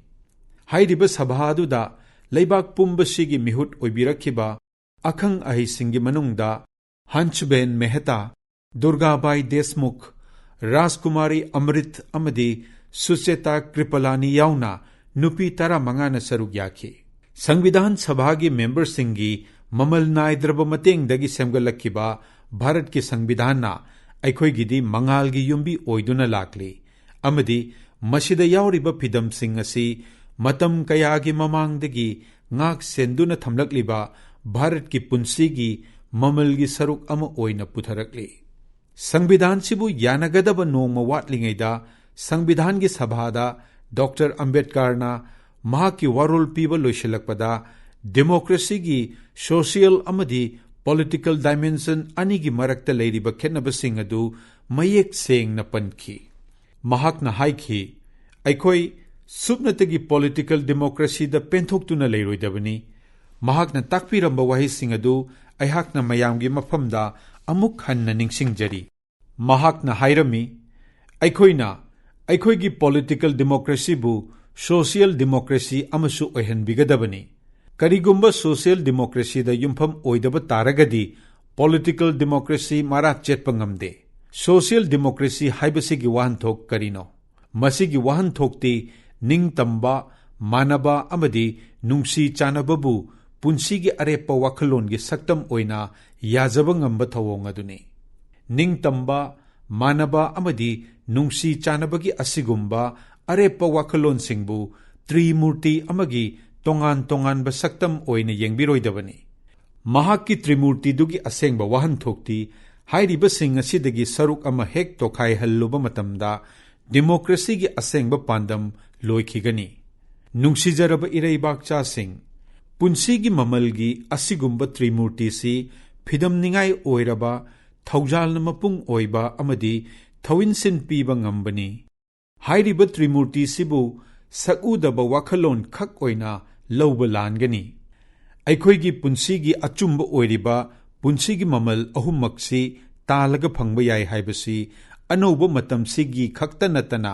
ꯍꯥꯏꯔꯤꯕ ꯁꯚꯥ ꯑꯗꯨꯗ ꯂꯩꯕꯥꯛ ꯄꯨꯝꯕꯁꯤꯒꯤ ꯃꯤꯍꯨꯠ ꯑꯣꯏꯕꯤꯔꯛꯈꯤꯕ ꯑꯈꯪ ꯑꯍꯩꯁꯤꯡꯒꯤ ꯃꯅꯨꯡꯗ ꯍꯟꯁꯕꯦꯟ ꯃꯦꯍꯇꯥ, ꯗꯨꯔꯒꯥꯕꯥꯏ ꯗꯦꯁꯃꯨꯈ, ꯔꯥꯖꯀꯨꯃꯥꯔꯤ ꯑꯃ꯭ꯔꯤꯠ ꯑꯃꯗꯤ ꯁꯨꯆꯦꯇꯥ ꯀ꯭ꯔꯤꯄꯂꯥꯅꯤ ꯌꯥꯎꯅ ꯅꯨꯄꯤ ꯇꯔꯥꯃꯉꯥꯅ ꯁꯔꯨꯛ ꯌꯥꯈꯤ꯫ ꯁꯪꯕꯤꯙꯥꯟ ꯁꯚꯥꯒꯤ ꯃꯦꯝꯕꯔꯁꯤꯡꯒꯤ ꯃꯃꯜ ꯅꯥꯏꯗ꯭ꯔꯕ ꯃꯇꯦꯡꯗꯒꯤ ꯁꯦꯝꯒꯠꯂꯛꯈꯤꯕ ꯚꯥꯔꯠꯀꯤ ꯁꯪꯕꯤꯙꯥꯟꯅ ꯑꯩꯈꯣꯏꯒꯤꯗꯤ ꯃꯉꯥꯜꯒꯤ ꯌꯨꯝꯕꯤ ꯑꯣꯏꯗꯨꯅ ꯂꯥꯛꯂꯤ, ꯑꯃꯗꯤ ꯃꯁꯤꯗ ꯌꯥꯎꯔꯤꯕ ꯐꯤꯗꯝꯁꯤꯡ ꯑꯁꯤ ꯃꯇꯝ ꯀꯌꯥꯒꯤ ꯃꯃꯥꯡꯗꯒꯤ ꯉꯥꯛ ꯁꯦꯟꯗꯨꯅ ꯊꯝꯂꯛꯂꯤꯕ ꯚꯥꯔꯠꯀꯤ ꯄꯨꯟꯁꯤꯒꯤ ꯃꯃꯜꯒꯤ ꯁꯔꯨꯛ ꯑꯃ ꯑꯣꯏꯅ ꯄꯨꯊꯔꯛꯂꯤ꯫ ꯁꯪꯕꯤꯙꯥꯟꯁꯤꯕꯨ ꯌꯥꯅꯒꯗꯕ ꯅꯣꯡꯃ ꯋꯥꯠꯂꯤꯉꯩꯗ ꯁꯪꯕꯤꯙꯥꯟꯒꯤ ꯁꯚꯥꯗ ꯗꯣꯛꯇꯔ ꯑꯝꯕꯦꯗꯀꯔꯅ ꯃꯍꯥꯛꯀꯤ ꯋꯥꯔꯣꯜ ꯄꯤꯕ ꯂꯣꯏꯁꯤꯜꯂꯛꯄꯗ ꯗꯦꯃꯣꯀ꯭ꯔꯦꯁꯤꯒꯤ ꯁꯣꯁꯤꯌꯦꯜ ꯑꯃꯗꯤ ꯄꯣꯂꯤꯇꯤꯀꯦꯜ ꯗꯥꯏꯃꯦꯟꯁꯟ ꯑꯅꯤꯒꯤ ꯃꯔꯛꯇ ꯂꯩꯔꯤꯕ ꯈꯦꯠꯅꯕꯁꯤꯡ ꯑꯗꯨ ꯃꯌꯦꯛ ꯁꯦꯡꯅ ꯄꯟꯈꯤ꯫ ꯃꯍꯥꯛꯅ ꯍꯥꯏꯈꯤ, "ꯑꯩꯈꯣꯏ ꯁꯨꯞꯅꯇꯒꯤ ꯄꯣꯂꯤꯇꯤꯀꯦꯜ ꯗꯦꯃꯣꯀ꯭ꯔꯦꯁꯤꯗ ꯄꯦꯟꯊꯣꯛꯇꯨꯅ ꯂꯩꯔꯣꯏꯗꯕꯅꯤ"꯫ ꯃꯍꯥꯛꯅ ꯇꯥꯛꯄꯤꯔꯝꯕ ꯋꯥꯍꯩꯁꯤꯡ ꯑꯗꯨ ꯑꯩꯍꯥꯛꯅ ꯃꯌꯥꯝꯒꯤ ꯃꯐꯝꯗ ꯑꯃꯨꯛ ꯍꯟꯅ ꯅꯤꯡꯁꯤꯡꯖꯔꯤ꯫ ꯃꯍꯥꯛꯅ ꯍꯥꯏꯔꯝꯃꯤ, "ꯑꯩꯈꯣꯏꯅ ꯑꯩꯈꯣꯏꯒꯤ ꯄꯣꯂꯤꯇꯤꯀꯦꯜ ꯗꯦꯃꯣꯀ꯭ꯔꯦꯁꯤꯕꯨ ꯁꯣꯁꯤꯌꯦꯜ ꯗꯦꯃꯣꯀ꯭ꯔꯦꯁꯤ ꯑꯃꯁꯨ ꯑꯣꯏꯍꯟꯕꯤꯒꯗꯕꯅꯤ꯫ ꯀꯔꯤꯒꯨꯝꯕ ꯁꯣꯁꯤꯌꯦꯜ ꯗꯦꯃꯣꯀ꯭ꯔꯦꯁꯤꯗ ꯌꯨꯝꯐꯝ ꯑꯣꯏꯗꯕ ꯇꯥꯔꯒꯗꯤ ꯄꯣꯂꯤꯇꯤꯀꯦꯜ ꯗꯦꯃꯣꯀ꯭ꯔꯦꯁꯤ ꯃꯔꯥ ꯆꯦꯠꯄ ꯉꯝꯗꯦ"꯫ ꯁꯣꯁꯤꯌꯦꯜ ꯗꯦꯃꯣꯀ꯭ꯔꯦꯁꯤ ꯍꯥꯏꯕꯁꯤꯒꯤ ꯋꯥꯍꯟꯊꯣꯛ ꯀꯔꯤꯅꯣ? ꯃꯁꯤꯒꯤ ꯋꯥꯍꯟꯊꯣꯛꯇꯤ ꯅꯤꯡꯇꯝꯕ, ꯃꯥꯟꯅꯕ ꯑꯃꯗꯤ ꯅꯨꯡꯁꯤ ꯆꯥꯟꯅꯕꯕꯨ ꯄꯨꯟꯁꯤꯒꯤ ꯑꯔꯦꯞꯄ ꯋꯥꯈꯜꯂꯣꯟꯒꯤ ꯁꯛꯇꯝ ꯑꯣꯏꯅ ꯌꯥꯖꯕ ꯉꯝꯕ ꯊꯧꯑꯣꯡ ꯑꯗꯨꯅꯤ꯫ ꯅꯤꯡꯇꯝꯕ, ꯃꯥꯟꯅꯕ ꯑꯃꯗꯤ ꯅꯨꯡꯁꯤ ꯆꯥꯟꯅꯕꯒꯤ ꯑꯁꯤꯒꯨꯝꯕ ꯑꯔꯦꯞꯄ ꯋꯥꯈꯜꯂꯣꯟꯁꯤꯡꯕꯨ ꯇ꯭ꯔꯤꯃꯨꯔꯇꯤ ꯑꯃꯒꯤ ꯇꯣꯉꯥꯟ ꯇꯣꯉꯥꯟꯕ ꯁꯛꯇꯝ ꯑꯣꯏꯅ ꯌꯦꯡꯕꯤꯔꯣꯏꯗꯕꯅꯤ꯫ ꯃꯍꯥꯛꯀꯤ ꯇ꯭ꯔꯤꯃꯨꯔꯇꯤꯗꯨꯒꯤ ꯑꯁꯦꯡꯕ ꯋꯥꯍꯟꯊꯣꯛꯇꯤ ꯍꯥꯏꯔꯤꯕꯁꯤꯡ ꯑꯁꯤꯗꯒꯤ ꯁꯔꯨꯛ ꯑꯃ ꯍꯦꯛ ꯇꯣꯈꯥꯏꯍꯜꯂꯨꯕ ꯃꯇꯝꯗ ꯗꯦꯃꯣꯀ꯭ꯔꯦꯁꯤꯒꯤ ꯑꯁꯦꯡꯕ ꯄꯥꯟꯗꯝ ꯂꯣꯏꯈꯤꯒꯅꯤ꯫ ꯅꯨꯡꯁꯤꯖꯔꯕ ꯏꯔꯩꯕꯥꯛꯆꯥꯁꯤꯡ, ꯄꯨꯟꯁꯤꯒꯤ ꯃꯃꯜꯒꯤ ꯑꯁꯤꯒꯨꯝꯕ ꯇ꯭ꯔꯤꯃꯨꯔꯇꯤꯁꯤ ꯐꯤꯗꯝꯅꯤꯉꯥꯏ ꯑꯣꯏꯔꯕ, ꯊꯧꯖꯥꯜꯅ ꯃꯄꯨꯡ ꯑꯣꯏꯕ ꯑꯃꯗꯤ ꯊꯧꯏꯟꯁꯤꯟ ꯄꯤꯕ ꯉꯝꯕꯅꯤ꯫ ꯍꯥꯏꯔꯤꯕ ꯇ꯭ꯔꯤꯃꯨꯔꯇꯤꯁꯤꯕꯨ ꯁꯛꯎꯗꯕ ꯋꯥꯈꯜꯂꯣꯟ ꯈꯛ ꯑꯣꯏꯅ ꯂꯧꯕ ꯂꯥꯟꯒꯅꯤ꯫ ꯑꯩꯈꯣꯏꯒꯤ ꯄꯨꯟꯁꯤꯒꯤ ꯑꯆꯨꯝꯕ ꯑꯣꯏꯔꯤꯕ ꯄꯨꯟꯁꯤꯒꯤ ꯃꯃꯜ ꯑꯍꯨꯝꯃꯛꯁꯤ ꯇꯥꯜꯂꯒ ꯐꯪꯕ ꯌꯥꯏ ꯍꯥꯏꯕꯁꯤ ꯑꯅꯧꯕ ꯃꯇꯝꯁꯤꯒꯤ ꯈꯛꯇ ꯅꯠꯇꯅ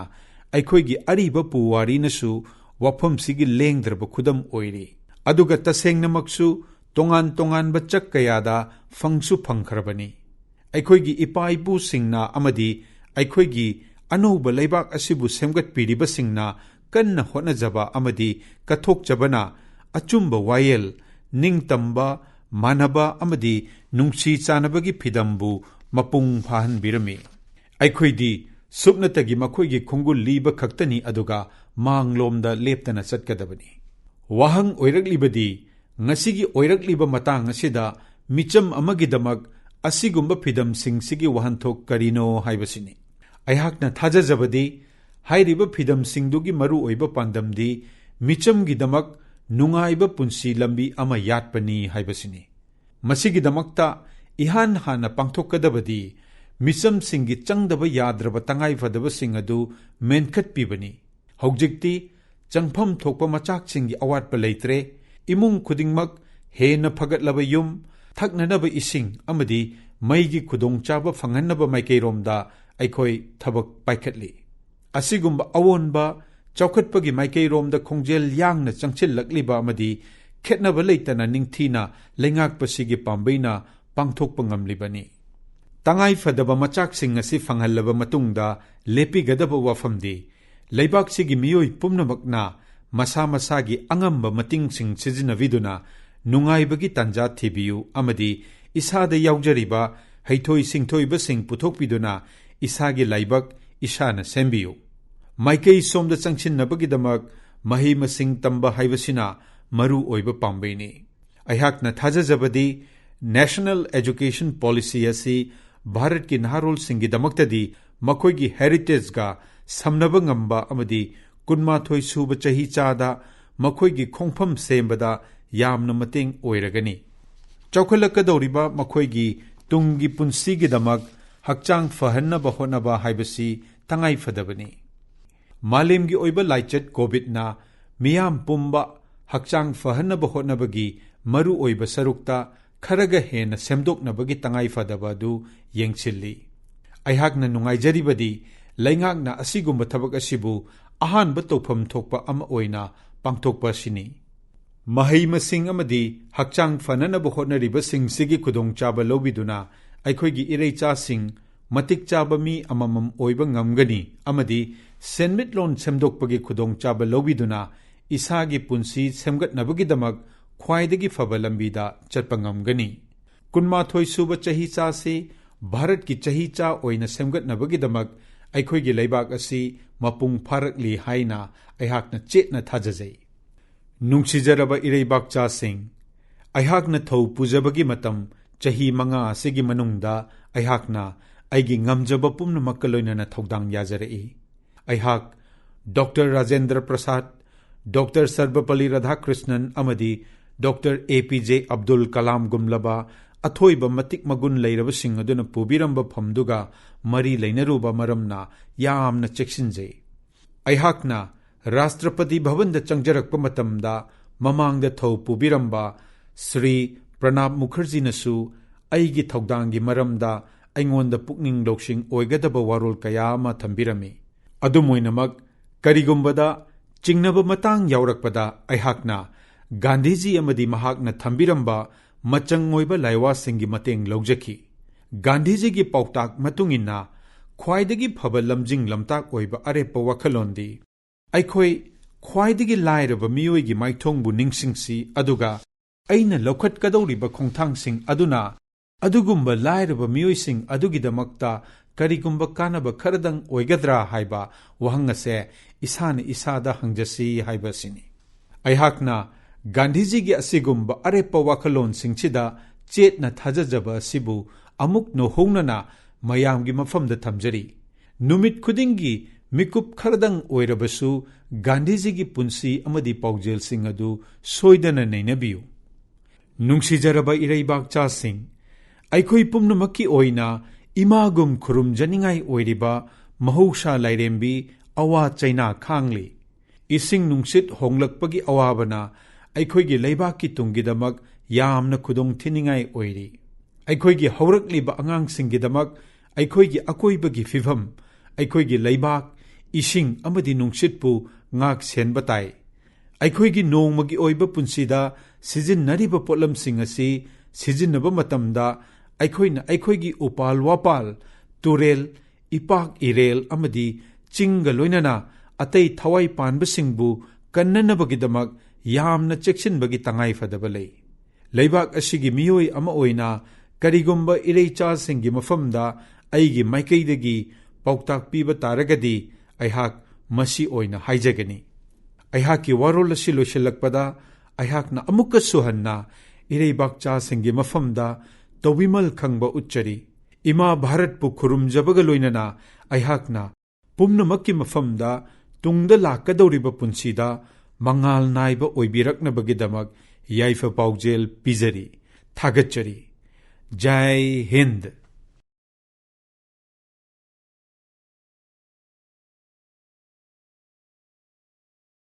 ꯑꯩꯈꯣꯏꯒꯤ ꯑꯔꯤꯕ ꯄꯨꯋꯥꯔꯤꯅꯁꯨ ꯋꯥꯐꯝꯁꯤꯒꯤ ꯂꯦꯡꯗ꯭ꯔꯕ ꯈꯨꯗꯝ ꯑꯣꯏꯔꯤ꯫ ꯑꯗꯨꯒ ꯇꯁꯦꯡꯅꯃꯛꯁꯨ ꯇꯣꯉꯥꯟ ꯇꯣꯉꯥꯟꯕ ꯆꯛ ꯀꯌꯥꯗ ꯐꯪꯁꯨ ꯐꯪꯈ꯭ꯔꯕꯅꯤ꯫ ꯑꯩꯈꯣꯏꯒꯤ ꯏꯄꯥ ꯏꯄꯨꯁꯤꯡꯅ ꯑꯃꯗꯤ ꯑꯩꯈꯣꯏꯒꯤ ꯑꯅꯧꯕ ꯂꯩꯕꯥꯛ ꯑꯁꯤꯕꯨ ꯁꯦꯝꯒꯠꯄꯤꯔꯤꯕꯁꯤꯡꯅ ꯀꯟꯅ ꯍꯣꯠꯅꯖꯕ ꯑꯃꯗꯤ ꯀꯠꯊꯣꯛꯆꯕꯅ ꯑꯆꯨꯝꯕ ꯋꯥꯌꯦꯜ, ꯅꯤꯡꯇꯝꯕ, ꯃꯥꯟꯅꯕ ꯑꯃꯗꯤ ꯅꯨꯡꯁꯤ ꯆꯥꯟꯅꯕꯒꯤ ꯐꯤꯗꯝꯕꯨ ꯃꯄꯨꯡ ꯐꯥꯍꯟꯕꯤꯔꯝꯃꯤ꯫ ꯑꯩꯈꯣꯏꯗꯤ ꯁꯨꯞꯅꯇꯒꯤ ꯃꯈꯣꯏꯒꯤ ꯈꯣꯡꯒꯨꯜ ꯂꯤꯕ ꯈꯛꯇꯅꯤ, ꯑꯗꯨꯒ ꯃꯥꯡꯂꯣꯝꯗ ꯂꯦꯞꯇꯅ ꯆꯠꯀꯗꯕꯅꯤ꯫ ꯋꯥꯍꯪ ꯑꯣꯏꯔꯛꯂꯤꯕꯗꯤ, ꯉꯁꯤꯒꯤ ꯑꯣꯏꯔꯛꯂꯤꯕ ꯃꯇꯥꯡ ꯑꯁꯤꯗ ꯃꯤꯆꯝ ꯑꯃꯒꯤꯗꯃꯛ ꯑꯁꯤꯒꯨꯝꯕ ꯐꯤꯗꯝꯁꯤꯡꯁꯤꯒꯤ ꯋꯥꯍꯟꯊꯣꯛ ꯀꯔꯤꯅꯣ ꯍꯥꯏꯕꯁꯤꯅꯤ꯫ ꯑꯩꯍꯥꯛꯅ ꯊꯥꯖꯖꯕꯗꯤ, ꯍꯥꯏꯔꯤꯕ ꯐꯤꯗꯝꯁꯤꯡꯗꯨꯒꯤ ꯃꯔꯨꯑꯣꯏꯕ ꯄꯥꯟꯗꯝꯗꯤ ꯃꯤꯆꯝꯒꯤꯗꯃꯛ ꯅꯨꯡꯉꯥꯏꯕ ꯄꯨꯟꯁꯤ ꯂꯝꯕꯤ ꯑꯃ ꯌꯥꯠꯄꯅꯤ ꯍꯥꯏꯕꯁꯤꯅꯤ꯫ ꯃꯁꯤꯒꯤꯗꯃꯛꯇ ꯏꯍꯥꯟ ꯍꯥꯟꯅ ꯄꯥꯡꯊꯣꯛꯀꯗꯕꯗꯤ ꯃꯤꯆꯝꯁꯤꯡꯒꯤ ꯆꯪꯗꯕ ꯌꯥꯗ꯭ꯔꯕ ꯇꯉꯥꯏꯐꯗꯕꯁꯤꯡ ꯑꯗꯨ ꯃꯦꯟꯈꯠꯄꯤꯕꯅꯤ꯫ ꯍꯧꯖꯤꯛꯇꯤ ꯆꯪꯐꯝ ꯊꯣꯛꯄ ꯃꯆꯥꯛꯁꯤꯡꯒꯤ ꯑꯋꯥꯠꯄ ꯂꯩꯇ꯭ꯔꯦ꯫ ꯏꯃꯨꯡ ꯈꯨꯗꯤꯡꯃꯛ ꯍꯦꯟꯅ ꯐꯒꯠꯂꯕ ꯌꯨꯝ, ꯊꯛꯅꯅꯕ ꯏꯁꯤꯡ ꯑꯃꯗꯤ ꯃꯩꯒꯤ ꯈꯨꯗꯣꯡꯆꯥꯕ ꯐꯪꯍꯟꯅꯕ ꯃꯥꯏꯀꯩꯔꯣꯝꯗ ꯑꯩꯈꯣꯏ ꯊꯕꯛ ꯄꯥꯏꯈꯠꯂꯤ꯫ ꯑꯁꯤꯒꯨꯝꯕ ꯑꯑꯣꯟꯕ ꯆꯥꯎꯈꯠꯄꯒꯤ ꯃꯥꯏꯀꯩꯔꯣꯝꯗ ꯈꯣꯡꯖꯦꯜ ꯌꯥꯡꯅ ꯆꯪꯁꯤꯜꯂꯛꯂꯤꯕ ꯑꯃꯗꯤ ꯈꯦꯠꯅꯕ ꯂꯩꯇꯅ ꯅꯤꯡꯊꯤꯅ ꯂꯩꯉꯥꯛꯄꯁꯤꯒꯤ ꯄꯥꯝꯕꯩꯅ ꯄꯥꯡꯊꯣꯛꯄ ꯉꯝꯂꯤꯕꯅꯤ꯫ ꯇꯉꯥꯏ ꯐꯗꯕ ꯃꯆꯥꯛꯁꯤꯡ ꯑꯁꯤ ꯐꯪꯍꯜꯂꯕ ꯃꯇꯨꯡꯗ ꯂꯦꯞꯄꯤꯒꯗꯕ ꯋꯥꯐꯝꯗꯤ, ꯂꯩꯕꯥꯛꯁꯤꯒꯤ ꯃꯤꯑꯣꯏ ꯄꯨꯝꯅꯃꯛꯅ ꯃꯁꯥ ꯃꯁꯥꯒꯤ ꯑꯉꯝꯕ ꯃꯇꯤꯡꯁꯤꯡ ꯁꯤꯖꯤꯟꯅꯕꯤꯗꯨꯅ ꯅꯨꯡꯉꯥꯏꯕꯒꯤ ꯇꯥꯟꯖꯥ ꯊꯤꯕꯤꯌꯨ ꯑꯃꯗꯤ ꯏꯁꯥꯗ ꯌꯥꯎꯖꯔꯤꯕ ꯍꯩꯊꯣꯏ ꯁꯤꯡꯊꯣꯏꯕꯁꯤꯡ ꯄꯨꯊꯣꯛꯄꯤꯗꯨꯅ ꯏꯁꯥꯒꯤ ꯂꯥꯏꯕꯛ ꯏꯁꯥꯅ ꯁꯦꯝꯕꯤꯌꯨ꯫ ꯃꯥꯏꯀꯩ ꯁꯣꯝꯗ ꯆꯪꯁꯤꯟꯅꯕꯒꯤꯗꯃꯛ ꯃꯍꯩ ꯃꯁꯤꯡ ꯇꯝꯕ ꯍꯥꯏꯕꯁꯤꯅ ꯃꯔꯨ ꯑꯣꯏꯕ ꯄꯥꯝꯕꯩꯅꯤ꯫ ꯑꯩꯍꯥꯛꯅ ꯊꯥꯖꯖꯕꯗꯤ National Education Policy ꯑꯁꯤ ꯚꯥꯔꯠꯀꯤ ꯅꯍꯥꯔꯣꯜꯁꯤꯡꯒꯤꯗꯃꯛꯇꯗꯤ ꯃꯈꯣꯏꯒꯤ heritageꯒ ꯁꯝꯅꯕ ꯉꯝꯕ ꯑꯃꯗꯤ ꯀꯨꯟꯃꯥꯊꯣꯏ ꯁꯨꯕ ꯆꯍꯤ ꯆꯥꯗ ꯃꯈꯣꯏꯒꯤ ꯈꯣꯡꯐꯝ ꯁꯦꯝꯕꯗ ꯌꯥꯝꯅ ꯃꯇꯦꯡ ꯑꯣꯏꯔꯒꯅꯤ꯫ ꯆꯥꯎꯈꯠꯂꯛꯀꯗꯧꯔꯤꯕ ꯃꯈꯣꯏꯒꯤ ꯇꯨꯡꯒꯤ ꯄꯨꯟꯁꯤꯒꯤꯗꯃꯛ ꯍꯛꯆꯥꯡ ꯐꯍꯟꯅꯕ ꯍꯣꯠꯅꯕ ꯍꯥꯏꯕꯁꯤ ꯇꯉꯥꯏ ꯐꯗꯕꯅꯤ꯫ ꯃꯥꯂꯦꯝꯒꯤ ꯑꯣꯏꯕ ꯂꯥꯏꯆꯠ COVIDꯅ ꯃꯤꯌꯥꯝ ꯄꯨꯝꯕ ꯍꯛꯆꯥꯡ ꯐꯍꯟꯅꯕ ꯍꯣꯠꯅꯕꯒꯤ ꯃꯔꯨꯑꯣꯏꯕ ꯁꯔꯨꯛꯇ ꯈꯔꯒ ꯍꯦꯟꯅ ꯁꯦꯝꯗꯣꯛꯅꯕꯒꯤ ꯇꯉꯥꯏ ꯐꯗꯕ ꯑꯗꯨ ꯌꯦꯡꯁꯤꯜꯂꯤ꯫ ꯑꯩꯍꯥꯛꯅ ꯅꯨꯡꯉꯥꯏꯖꯔꯤꯕꯗꯤ ꯂꯩꯉꯥꯛꯅ ꯑꯁꯤꯒꯨꯝꯕ ꯊꯕꯛ ꯑꯁꯤꯕꯨ ꯑꯍꯥꯟꯕ ꯇꯧꯐꯝ ꯊꯣꯛꯄ ꯑꯃ ꯑꯣꯏꯅ ꯄꯥꯡꯊꯣꯛꯄ ꯑꯁꯤꯅꯤ꯫ ꯃꯍꯩ ꯃꯁꯤꯡ ꯑꯃꯗꯤ ꯍꯛꯆꯥꯡ ꯐꯅꯅꯕ ꯍꯣꯠꯅꯔꯤꯕꯁꯤꯡꯁꯤꯒꯤ ꯈꯨꯗꯣꯡꯆꯥꯕ ꯂꯧꯕꯤꯗꯨꯅ ꯑꯩꯈꯣꯏꯒꯤ ꯏꯔꯩꯆꯥꯁꯤꯡ ꯃꯇꯤꯛ ꯆꯥꯕ ꯃꯤ ꯑꯃꯃꯝ ꯑꯣꯏꯕ ꯉꯝꯒꯅꯤ ꯑꯃꯗꯤ ꯁꯦꯟꯃꯤꯠꯂꯣꯟ ꯁꯦꯝꯗꯣꯛꯄꯒꯤ ꯈꯨꯗꯣꯡꯆꯥꯕ ꯂꯧꯕꯤꯗꯨꯅ ꯏꯁꯥꯒꯤ ꯄꯨꯟꯁꯤ ꯁꯦꯝꯒꯠꯅꯕꯒꯤꯗꯃꯛ ꯈ꯭ꯋꯥꯏꯗꯒꯤ ꯐꯕ ꯂꯝꯕꯤꯗ ꯆꯠꯄ ꯉꯝꯒꯅꯤ꯫ ꯀꯨꯟꯃꯥꯊꯣꯏ ꯁꯨꯕ ꯆꯍꯤꯆꯥꯁꯤ ꯚꯥꯔꯠꯀꯤ ꯆꯍꯤꯆꯥ ꯑꯣꯏꯅ ꯁꯦꯝꯒꯠꯅꯕꯒꯤꯗꯃꯛ ꯑꯩꯈꯣꯏꯒꯤ ꯂꯩꯕꯥꯛ ꯑꯁꯤ ꯃꯄꯨꯡ ꯐꯥꯔꯛꯂꯤ ꯍꯥꯏꯅ ꯑꯩꯍꯥꯛꯅ ꯆꯦꯠꯅ ꯊꯥꯖꯖꯩ꯫ ꯅꯨꯡꯁꯤꯖꯔꯕ ꯏꯔꯩꯕꯥꯛꯆꯥꯁꯤꯡ, ꯑꯩꯍꯥꯛꯅ ꯊꯧ ꯄꯨꯖꯕꯒꯤ ꯃꯇꯝ ꯆꯍꯤ ꯃꯉꯥ ꯑꯁꯤꯒꯤ ꯃꯅꯨꯡꯗ ꯑꯩꯍꯥꯛꯅ ꯑꯩꯒꯤ ꯉꯝꯖꯕ ꯄꯨꯝꯅꯃꯛꯀ ꯂꯣꯏꯅꯅ ꯊꯧꯗꯥꯡ ꯌꯥꯖꯔꯛꯏ꯫ ꯑꯩꯍꯥꯛ ꯗꯣꯛꯇꯔ ꯔꯥꯖꯦꯟꯗ꯭ꯔ ꯄ꯭ꯔꯁꯥꯗ, ꯗꯣꯛꯇꯔ ꯁꯔꯕꯄꯜꯂꯤ ꯔꯥꯙꯥꯀ꯭ꯔꯤꯁꯅꯟ ꯑꯃꯗꯤ ꯗꯣꯛꯇꯔ ꯑꯦ ꯄꯤ ꯖꯦ ꯑꯕꯗꯨꯜ ꯀꯂꯥꯝꯒꯨꯝꯂꯕ ꯑꯊꯣꯏꯕ ꯃꯇꯤꯛ ꯃꯒꯨꯟ ꯂꯩꯔꯕꯁꯤꯡ ꯑꯗꯨꯅ ꯄꯨꯕꯤꯔꯝꯕ ꯐꯝꯗꯨꯒ ꯃꯔꯤ ꯂꯩꯅꯔꯨꯕ ꯃꯔꯝꯅ ꯌꯥꯝꯅ ꯆꯦꯛꯁꯤꯟꯖꯩ꯫ ꯑꯩꯍꯥꯛꯅ ꯔꯥꯁꯇ꯭ꯔꯄꯇꯤ ꯚꯕꯟꯗ ꯆꯪꯖꯔꯛꯄ ꯃꯇꯝꯗ ꯃꯃꯥꯡꯗ ꯊꯧ ꯄꯨꯕꯤꯔꯝꯕ ꯁ꯭ꯔꯤ ꯄ꯭ꯔꯅꯥꯕ ꯃꯨꯈꯔꯖꯤꯅꯁꯨ ꯑꯩꯒꯤ ꯊꯧꯗꯥꯡꯒꯤ ꯃꯔꯝꯗ ꯑꯩꯉꯣꯟꯗ ꯄꯨꯛꯅꯤꯡ ꯂꯧꯁꯤꯡ ꯑꯣꯏꯒꯗꯕ ꯋꯥꯔꯣꯜ ꯀꯌꯥ ꯑꯃ ꯊꯝꯕꯤꯔꯝꯃꯤ꯫ ꯑꯗꯨꯝ ꯑꯣꯏꯅꯃꯛ, ꯀꯔꯤꯒꯨꯝꯕꯗ ꯆꯤꯡꯅꯕ ꯃꯇꯥꯡ ꯌꯥꯎꯔꯛꯄꯗ ꯑꯩꯍꯥꯛꯅ ꯒꯥꯟꯙꯤꯖꯤ ꯑꯃꯗꯤ ꯃꯍꯥꯛꯅ ꯊꯝꯕꯤꯔꯝꯕ ꯃꯆꯪ ꯑꯣꯏꯕ ꯂꯥꯏꯋꯥꯁꯤꯡꯒꯤ ꯃꯇꯦꯡ ꯂꯧꯖꯈꯤ꯫ ꯒꯥꯟꯙꯤꯖꯤꯒꯤ ꯄꯥꯎꯇꯥꯛ ꯃꯇꯨꯡ ꯏꯟꯅ ꯈ꯭ꯋꯥꯏꯗꯒꯤ ꯐꯕ ꯂꯝꯖꯤꯡ ꯂꯝꯇꯥꯛ ꯑꯣꯏꯕ ꯑꯔꯦꯞꯄ ꯋꯥꯈꯜꯂꯣꯟꯗꯤ ꯑꯩꯈꯣꯏ ꯈ꯭ꯋꯥꯏꯗꯒꯤ ꯂꯥꯏꯔꯕ ꯃꯤꯑꯣꯏꯒꯤ ꯃꯥꯏꯊꯣꯡꯕꯨ ꯅꯤꯡꯁꯤꯡꯁꯤ, ꯑꯗꯨꯒ ꯑꯩꯅ ꯂꯧꯈꯠꯀꯗꯧꯔꯤꯕ ꯈꯣꯡꯊꯥꯡꯁꯤꯡ ꯑꯗꯨꯅ ꯑꯗꯨꯒꯨꯝꯕ ꯂꯥꯏꯔꯕ ꯃꯤꯑꯣꯏꯁꯤꯡ ꯑꯗꯨꯒꯤꯗꯃꯛꯇ ꯀꯔꯤꯒꯨꯝꯕ ꯀꯥꯟꯅꯕ ꯈꯔꯗꯪ ꯑꯣꯏꯒꯗ꯭ꯔꯥ ꯍꯥꯏꯕ ꯋꯥꯍꯪ ꯑꯁꯦ ꯏꯁꯥꯅ ꯏꯁꯥꯗ ꯍꯪꯖꯁꯤ ꯍꯥꯏꯕ ꯑꯁꯤꯅꯤ꯫ ꯑꯩꯍꯥꯛꯅ ꯒꯥꯟꯙꯤꯖꯤꯒꯤ ꯑꯁꯤꯒꯨꯝꯕ ꯑꯔꯦꯞꯄ ꯋꯥꯈꯜꯂꯣꯟꯁꯤꯡꯁꯤꯗ ꯆꯦꯠꯅ ꯊꯥꯖꯖꯕ ꯑꯁꯤꯕꯨ ꯑꯃꯨꯛ ꯅꯧꯍꯧꯅꯅ ꯃꯌꯥꯝꯒꯤ ꯃꯐꯝꯗ ꯊꯝꯖꯔꯤ꯫ ꯅꯨꯃꯤꯠ ꯈꯨꯗꯤꯡꯒꯤ ꯃꯤꯀꯨꯞ ꯈꯔꯗꯪ ꯑꯣꯏꯔꯕꯁꯨ ꯒꯥꯟꯙꯤꯖꯤꯒꯤ ꯄꯨꯟꯁꯤ ꯑꯃꯗꯤ ꯄꯥꯎꯖꯦꯜꯁꯤꯡ ꯑꯗꯨ ꯁꯣꯏꯗꯅ ꯅꯩꯅꯕꯤꯌꯨ꯫ ꯅꯨꯡꯁꯤꯖꯔꯕ ꯏꯔꯩꯕꯥꯛꯆꯥꯁꯤꯡ, ꯑꯩꯈꯣꯏ ꯄꯨꯝꯅꯃꯛꯀꯤ ꯑꯣꯏꯅ ꯏꯃꯥꯒꯨꯝ ꯈꯨꯔꯨꯝꯖꯅꯤꯡꯉꯥꯏ ꯑꯣꯏꯔꯤꯕ ꯃꯍꯧꯁꯥ ꯂꯥꯏꯔꯦꯝꯕꯤ ꯑꯋꯥ ꯆꯩꯅꯥ ꯈꯥꯡꯂꯤ꯫ ꯏꯁꯤꯡ ꯅꯨꯡꯁꯤꯠ ꯍꯣꯡꯂꯛꯄꯒꯤ ꯑꯋꯥꯕꯅ ꯑꯩꯈꯣꯏꯒꯤ ꯂꯩꯕꯥꯛꯀꯤ ꯇꯨꯡꯒꯤꯗꯃꯛ ꯌꯥꯝꯅ ꯈꯨꯗꯣꯡ ꯊꯤꯅꯤꯡꯉꯥꯏ ꯑꯣꯏꯔꯤ꯫ ꯑꯩꯈꯣꯏꯒꯤ ꯍꯧꯔꯛꯂꯤꯕ ꯑꯉꯥꯡꯁꯤꯡꯒꯤꯗꯃꯛ ꯑꯩꯈꯣꯏꯒꯤ ꯑꯀꯣꯏꯕꯒꯤ ꯐꯤꯕꯝ, ꯑꯩꯈꯣꯏꯒꯤ ꯂꯩꯕꯥꯛ, ꯏꯁꯤꯡ ꯑꯃꯗꯤ ꯅꯨꯡꯁꯤꯠꯄꯨ ꯉꯥꯛ ꯁꯦꯟꯕ ꯇꯥꯏ꯫ ꯑꯩꯈꯣꯏꯒꯤ ꯅꯣꯡꯃꯒꯤ ꯑꯣꯏꯕ ꯄꯨꯟꯁꯤꯗ ꯁꯤꯖꯤꯟꯅꯔꯤꯕ ꯄꯣꯠꯂꯝꯁꯤꯡ ꯑꯁꯤ ꯁꯤꯖꯤꯟꯅꯕ ꯃꯇꯝꯗ ꯑꯩꯈꯣꯏꯅ ꯑꯩꯈꯣꯏꯒꯤ ꯎꯄꯥꯜ ꯋꯥꯄꯥꯜ, ꯇꯨꯔꯦꯜ, ꯏꯄꯥꯛ ꯏꯔꯦꯜ ꯑꯃꯗꯤ ꯆꯤꯡꯒ ꯂꯣꯏꯅꯅ ꯑꯇꯩ ꯊꯋꯥꯏ ꯄꯥꯟꯕꯁꯤꯡꯕꯨ ꯀꯟꯅꯅꯕꯒꯤꯗꯃꯛ ꯌꯥꯝꯅ ꯆꯦꯛꯁꯤꯟꯕꯒꯤ ꯇꯉꯥꯏꯐꯗꯕ ꯂꯩ꯫ ꯂꯩꯕꯥꯛ ꯑꯁꯤꯒꯤ ꯃꯤꯑꯣꯏ ꯑꯃ ꯑꯣꯏꯅ ꯀꯔꯤꯒꯨꯝꯕ ꯏꯔꯩꯆꯥꯁꯤꯡꯒꯤ ꯃꯐꯝꯗ ꯑꯩꯒꯤ ꯃꯥꯏꯀꯩꯗꯒꯤ ꯄꯥꯎꯇꯥꯛ ꯄꯤꯕ ꯇꯥꯔꯒꯗꯤ ꯑꯩꯍꯥꯛ ꯃꯁꯤ ꯑꯣꯏꯅ ꯍꯥꯏꯖꯒꯅꯤ꯫ ꯑꯩꯍꯥꯛꯀꯤ ꯋꯥꯔꯣꯜ ꯑꯁꯤ ꯂꯣꯏꯁꯤꯜꯂꯛꯄꯗ ꯑꯩꯍꯥꯛꯅ ꯑꯃꯨꯛꯀꯁꯨ ꯍꯟꯅ ꯏꯔꯩꯕꯥꯛꯆꯥꯁꯤꯡꯒꯤ ꯃꯐꯝꯗ ꯇꯧꯕꯤꯃꯜ ꯈꯪꯕ ꯎꯠꯆꯔꯤ꯫ ꯏꯃꯥ ꯚꯥꯔꯠꯄꯨ ꯈꯨꯔꯨꯝꯖꯕꯒ ꯂꯣꯏꯅꯅ ꯑꯩꯍꯥꯛꯅ ꯄꯨꯝꯅꯃꯛꯀꯤ ꯃꯐꯝꯗ ꯇꯨꯡꯗ ꯂꯥꯛꯀꯗꯧꯔꯤꯕ ꯄꯨꯟꯁꯤꯗ ꯃꯉꯥꯜ ꯅꯥꯏꯕ ꯑꯣꯏꯕꯤꯔꯛꯅꯕꯒꯤꯗꯃꯛ ꯌꯥꯏꯐ ꯄꯥꯎꯖꯦꯜ ꯄꯤꯖꯔꯤ꯫ ꯊꯥꯒꯠꯆꯔꯤ꯫ ꯖꯥꯏ ꯍꯤꯟꯗ꯫